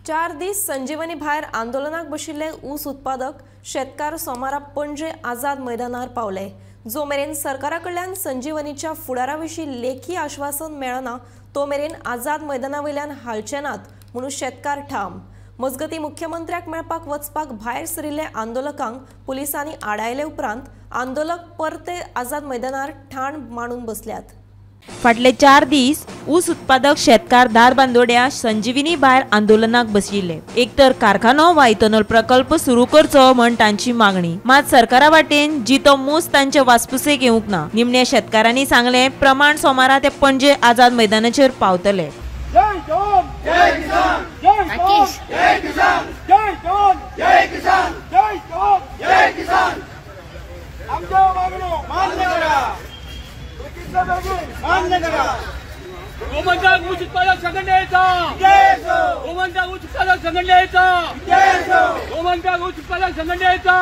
4 दीस संजीवनी भायर आंदोलनाक बशिल्ले ऊस उत्पादक शेतकार सोमारा पणजे आझाद मैदानार पावले। जो मेरेन सरकारा कडल्यान संजीवनीच्या फुडारा विशीं लेखी आश्वासन मेळना तो मेरेन आझाद मैदाना वयल्यान हालचे नात म्हणून शेतकार ठाम। मजगती मुख्यमंत्र्याक मेळपाक वचपाक भायर सरिल्ले आंदोलकांक पुलिसांनी आडायले उपरांत आंदोलक परते आझाद मैदानार ठाण मांडून बसल्यात। फाटले 4 दीस ऊस उत्पादक शेतकार धारबांदोड्या संजीवनी भायर आंदोलनाक बशिल्ले। एक तर कारखानो वा इथेनॉल प्रकल्प सुरू करचो म्हण तांची मागणी, मात सरकारा वाटेन जितो मूस तांचे वासपुसेक येवंक ना। निमण्या शेतकारांनी सांगले प्रमाण सोमारा ते पणजे आझाद मैदानाचेर पावतले। जय जवान जय किसान जय जवान जय किसान जय जवान जय किसान जय जवान जय किसान। आमच्या मागण्यो मान्य करा, मान्य करा। गोमंतक ऊस उत्पादक संघटनेचा गोमंतक ऊस उत्पादक संघटनेचा गोमंतक ऊस उत्पादक संघटनेचा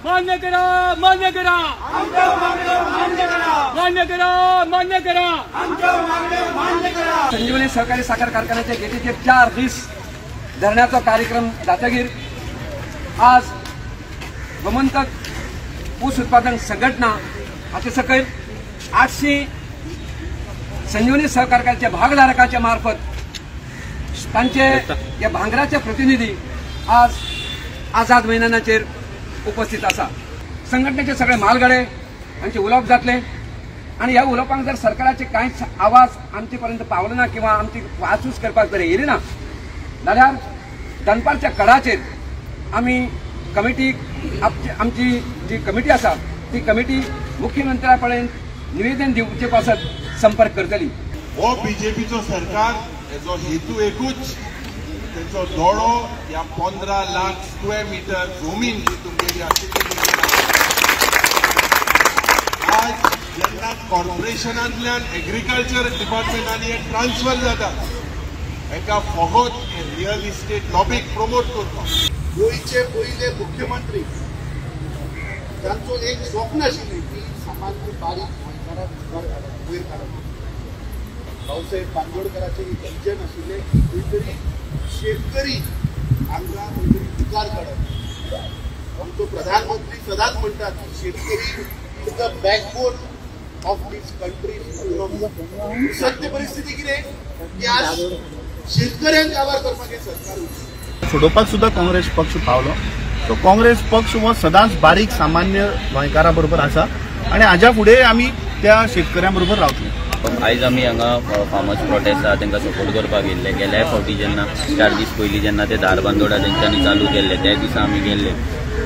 मान्य करा, मान्य करा, मान्य करा, मान्य करा, मान्य करा, मान्य करा। संजीवनी सहकारी साखर कारखान्याच्या गेटीचे 4 दीस धरण्याचा कार्यक्रम जातगीर आज गोमंतक ऊस उत्पादन संघटना हाचे सकयल 800 संजीवनी सहकार कारखान्याच्या भागधारकाच्या मार्फत तांचे या भांगराचे प्रतिनिधी आज आझाद मैदानाचेर उपस्थित आसा। संघटनेचे सगळे म्हालगडे हांचे उलोवप जातले आनी ह्या उलोवपांक जर सरकाराचे कांयच आवाज आमचे पर्यंत पावलो ना किंवा आमची वाचूस करपाक जर येयली ना जाल्यार दनपारच्या कडाचेर आमी कमिटी आमची जी कमिटी आसा ती कमिटी मुख्यमंत्र्या कडेन निवेदन दिवचे पासत संपर्क करतली। हो बीजेपीचो सरकार हेजो हेतू एकूच, तेचो दोळो ह्या 15 लाख स्क्वेअर मिटर जमीन जी तुमगेली आशिल्ली आज जेन्ना कॉर्पोरेशनांतल्यान एग्रीकल्चर डिपार्टमेंटान हे ट्रान्सफर जाता हेका फकत रियल इस्टेट लॉबीक प्रमोट करपाक। गोंयचे पयले मुख्यमंत्री तांचो एक स्वप्न आशिल्लें की सामान्य बारीक गोंयकाराक मुखार काडप, वयर काडप। भाऊसाहेब बांदोडकराचें एक विजन आशिल्लें की खंय तरी शेतकरी हांगा खंय तरी मुखार काडप। आमचो प्रधानमंत्री सदांच म्हणटात की शेतकरी is the backbone of this country. सत्य परिस्थिती कितें की आज शेतकऱ्यांक काबार करपाक हें सरकार सोडोवपाक सुद्दां काँग्रेस पक्ष पावलो। सो काँग्रेस पक्ष हो सदांच बारीक सामान्य गोंयकारा बरोबर आसा आनी हाज्या फुडें आमी त्या शेतकऱ्यां बरोबर रावतले। आयज आमी हांगा फार्मर्स प्रोटेस्ट आसा तांकां सपोर्ट करपाक येयल्ले। गेल्या फावटी जेन्ना 4 दीस पयलीं जेन्ना ते धारबांदोडा तेंच्यांनी चालू केल्ले त्या दिसा आमी गेल्ले।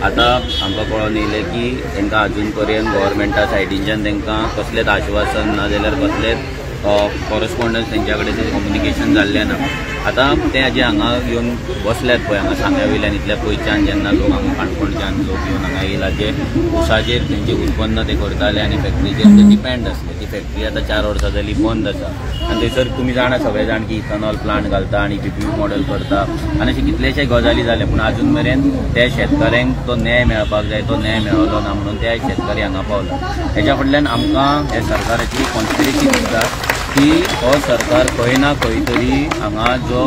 आतां आमकां कळोन येयलें की तांकां आजून पर्यंत गव्हर्मेंटा सायडीनच्यान तांकां कसलेंच आश्वासन ना जाल्यार कसलेंच कॉरस्पॉन्डन्स तेंच्या कडेन कम्युनिकेशन जाल्लें ना। आतां ते जे हांगा येवन बसल्यात पळय हांगा सांग्या वयल्यान इतल्या पयच्यान जेन्ना लोक हांगा काणकोणच्यान लोक येवन हांगा येयला जे ऊसाचेर तेंचें उत्पन्न ते करताले आनी फॅक्टरीचेर ते डिपेंड आसले, ती फॅक्टरी आतां 4 वर्सां जाली बंद आसा आनी थंयसर तुमी जाणा सगळे जाण की इथेनॉल प्लांट घालता आनी पीपीयू मॉडल करता आनी अशे कितलेशे गजाली जाले, पूण आजून मेरेन त्या शेतकऱ्यांक तो न्याय मेळपाक जाय तो न्याय मेळलो ना म्हणून ते शेतकरी हांगा पावला। हेच्या फाटल्यान आमकां ह्या सरकाराची कॉन्स्पिरसी दिसता की हो सरकार खंय ना खंय तरी हांगा जो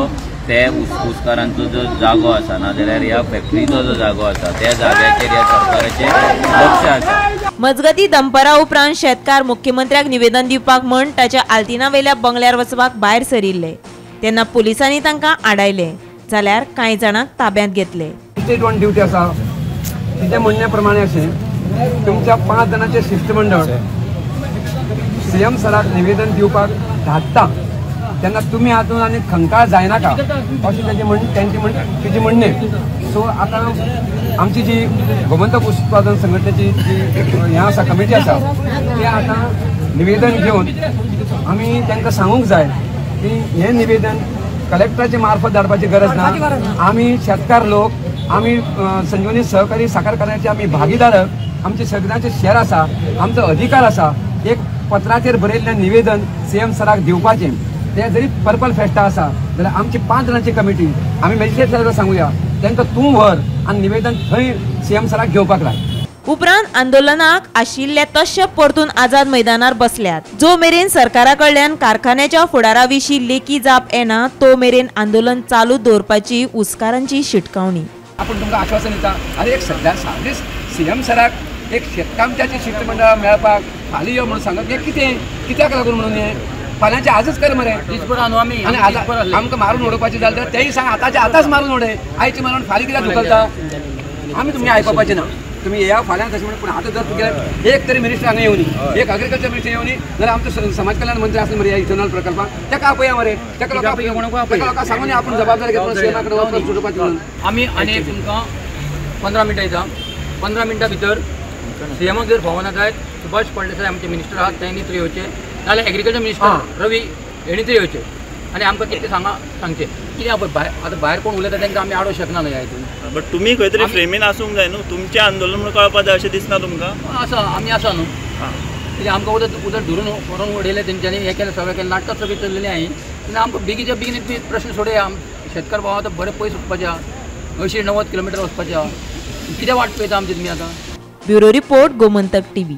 ते ऊसकारांचो जो जागो आसा ना जाल्यार ह्या फॅक्टरीचो जो जागो आसा त्या जाग्याचेर ह्या सरकाराचें लक्ष आसा। मजगती दंपरा उपरांत शेतकार मुख्यमंत्र्याक निवेदन दिवपाक म्हण ताच्या आल्तिना वयल्या बंगल्यार वचपाक भायर सरिल्ले तेन्ना पुलिसांनी तांकां आडायले जाल्यार कांय जाणांक ताब्यांत घेतले। स्टेट वन ड्युटी आसा तिच्या म्हणण्या प्रमाणे अशें तुमच्या 5 जाणांचें शिश्टमंडळ सीएम सराक निवेदन दिवपाक धाडटा तेन्ना तुमी हातूंत आनी खंकाळ जायनाका अशें तेंचें तेजी म्हणणें। सो आतां आमची जी गोमंतक ऊस उत्पादन संघटनेची जी हें आसा कमिटी आसा ते आतां निवेदन घेवन आमी तांकां सांगूंक जाय की हें निवेदन कलेक्टराचे मार्फत धाडपाची गरज ना। आमी शेतकार लोक, आमी संजीवनी सहकारी साखर कारखान्याचे आमी भागीदारक, आमचे सगळ्यांचे शेर आसा, आमचो अधिकार आसा एक पत्राचेर बरयल्लें निवेदन सीएम सराक दिवपाचें। तें जरी पर्पल फेस्टा आसा जाल्यार आमची 5 जाणांची कमिटी आमी मॅजिस्ट्रेट साहेबाक सांगुया तांकां तूं व्हर आनी निवेदन थंय सीएम सराक घेवपाक लाय। उपरांत आंदोलनाक आशिल्ले तशे परतून आझाद मैदानार बसल्यात. जो मेरेन सरकारा कडल्यान कारखान्याच्या फुडारा विशीं लेखी जाप येना तो मेरेन आंदोलन चालू दवरपाची ऊसकारांची शिटकावणी. आपण तुमकां आश्वासन दिता. आनी एक सद्या सारकें सीएम सराक एक शेतकामत्याचे शिष्टमंडळ मेळपाक फाल्यां यो म्हणून सांगत हें कितें कित्याक लागून म्हणून हें फाल्यांचे आजच कर मरे दीसभर न्हू आमी आनी आमकां मारून उडोवपाचें जालें जाल्यार तेय सांग आतांचे आतांच मारून उडय आयचे मारून फाल्यां कित्याक धुकलता. आमी तुमी आयकपाचें ना. तुमी येया फाल्यां तशें म्हणून. पूण आतां जर तुगेले एक तरी मिनिस्टर हांगा येवनी, एक अग्रिकल्चर मिनिस्टर येवनी जाल्यार आमचो समाज कल्याण मंत्री आसले मरे इथेनॉल प्रकल्पाक ताका आपया मरे, ताका लोकांक सांगून आपूण जबाबदारी घेतली सीएमा कडेन वचून सोडोवपाची म्हणून. आमी आनी तुमकां 15 मिनटां दिता. 15 मिनटां भितर सीएमाक जर फावना जायत सुभाष फळदेसाय आमचे मिनिस्टर आहात तेणी तरी येवचे, नाजाल्यार एग्रीकल्चर मिनिस्टर रवी हेणी तरी येवचे आनी आमकां कितें सांगचें कितें. पळय भायर आतां भायर कोण उलयता तांकां आमी आडोवंक शकना न्हू ह्या हितून. बट तुमी खंय तरी फ्रेमीन आसूंक जाय न्हू. तुमचें आंदोलन म्हणून कळपा जाय अशें दिसना तुमकां? आसा, आमी आसा न्हू. कित्याक आमकां उदक उदक धरून व्हरून उडयलें तेंच्यांनी, हें केलें सगळें केलें, नाटकां सगळीं चल्लेलीं आही. तेन्ना आमकां बेगीच्या बेगीन प्रश्न सोडया. शेतकार भाव आतां बरें पयस वचपाचें आहा, 80-90 किलोमिटर वचपाचें आहा. कितें वाट पळयता आमची तुमी आतां? Bureau report, Gomantak TV.